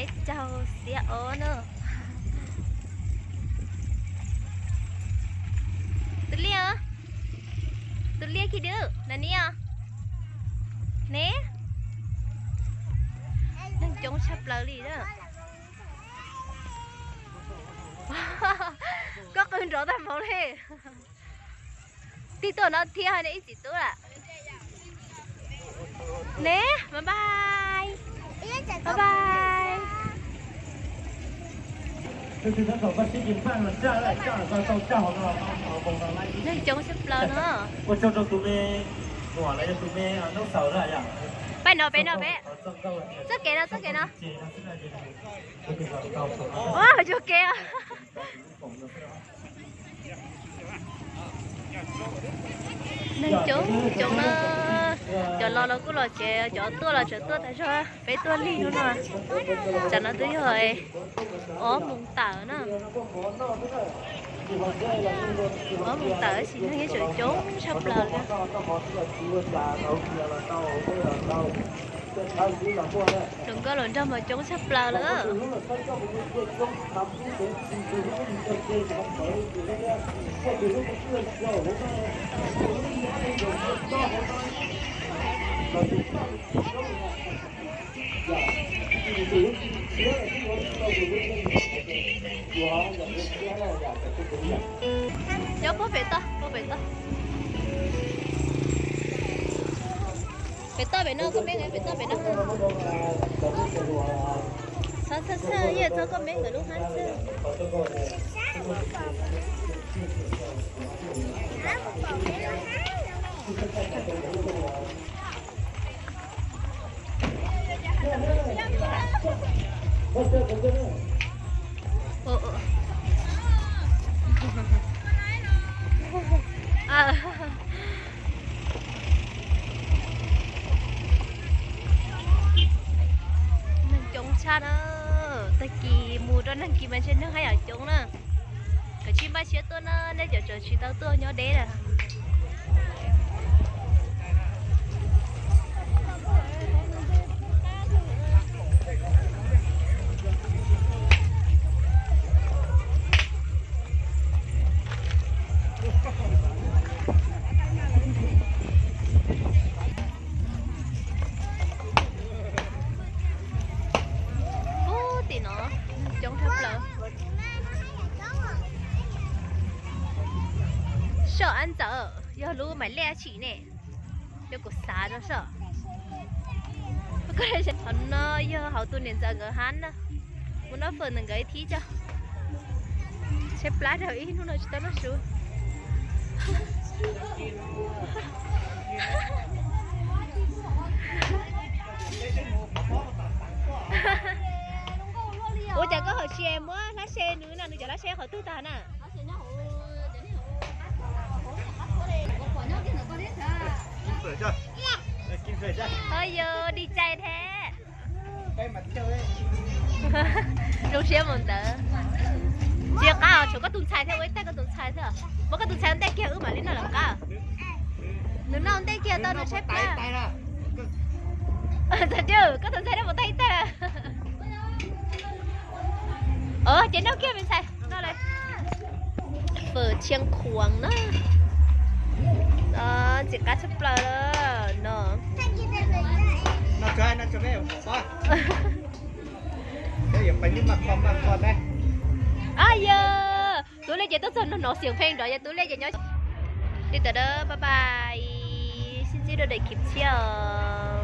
Peb caug xiab ob na. Tus liaj, tus liaj kis dub na niam. Ne, neeg coob tshaj plaws li na. Koj qw nrov tag npaum li. Tig tuaj no thiab ho ne ib txiv tub lawm. Ne, bye bye. Bye bye. Neeg coob tshaj plaws no. Pab no peb no peb. Txoj kev no txoj kev no. Ua cog kev. Neeg coob coob na. Cov los los kuj los tsev, cov tuaj los tseem tuaj tag zog. Peb tuaj lig hnub no. Tsam no twb yog ob moos tawm na. Ob moos tawm tab sis neeg yeej tseem coob tshaj plaws li. Hluas nkauj hluas nraug mas coob tshaj plaws lawm. Nyob puag pem toj, puag pem toj. Pem toj pem no, koj meb nkawd pem toj pem no. Txhob txhawj txhawj, yeej txog koj meb nkawd lub hab xwb. Neeg coob tshaj na. Tag kis mus rau nag kis mas ntshe neeg haj yam coob na. Kav tsij npaj siab tuaj na, nej cov tseem tsis tau tuaj nyob deb lawm. Ub, tim no coob tshaj plaws. Soj ab ntxawm yog lub Maiv Lej ab tsi ne? Yog kuv xav no soj. Qhov no yog hauv tus niam ntxawm nkawd hab na. Mus noj fawm ntawm nkawd ib thib tso. Tshaib plab dhau ib hnub no tsis tau noj su. Ua cas koj hauv tsis muab lab se nws no, nws cov lab se qhov twg tag na? Oj, yus dig cai thiab. Zoo siab mus ntawd. Tsis qab os, tshuav koj tus ntxhais thiab, ua ib teg koj tus ntxhais thiab. Muab koj tus ntxhais ntej kiag wb mam li noj lawm qab. Nws noj ntej kiag tau nws tshaib plab. Koj tus ntxhais noj mus tag ib teg. Ces noj kiag me ntxhais, noj lawm. Fawm tshiab khuam na. Ntxim qab tshaj plaws no. Ab yog, tus liaj ces tuaj txog no hnov xiam pheej nrov, yog tus liaj ces nyob. Li ntawd, bye bye, sib ntsib rau daim khiv tshiab os.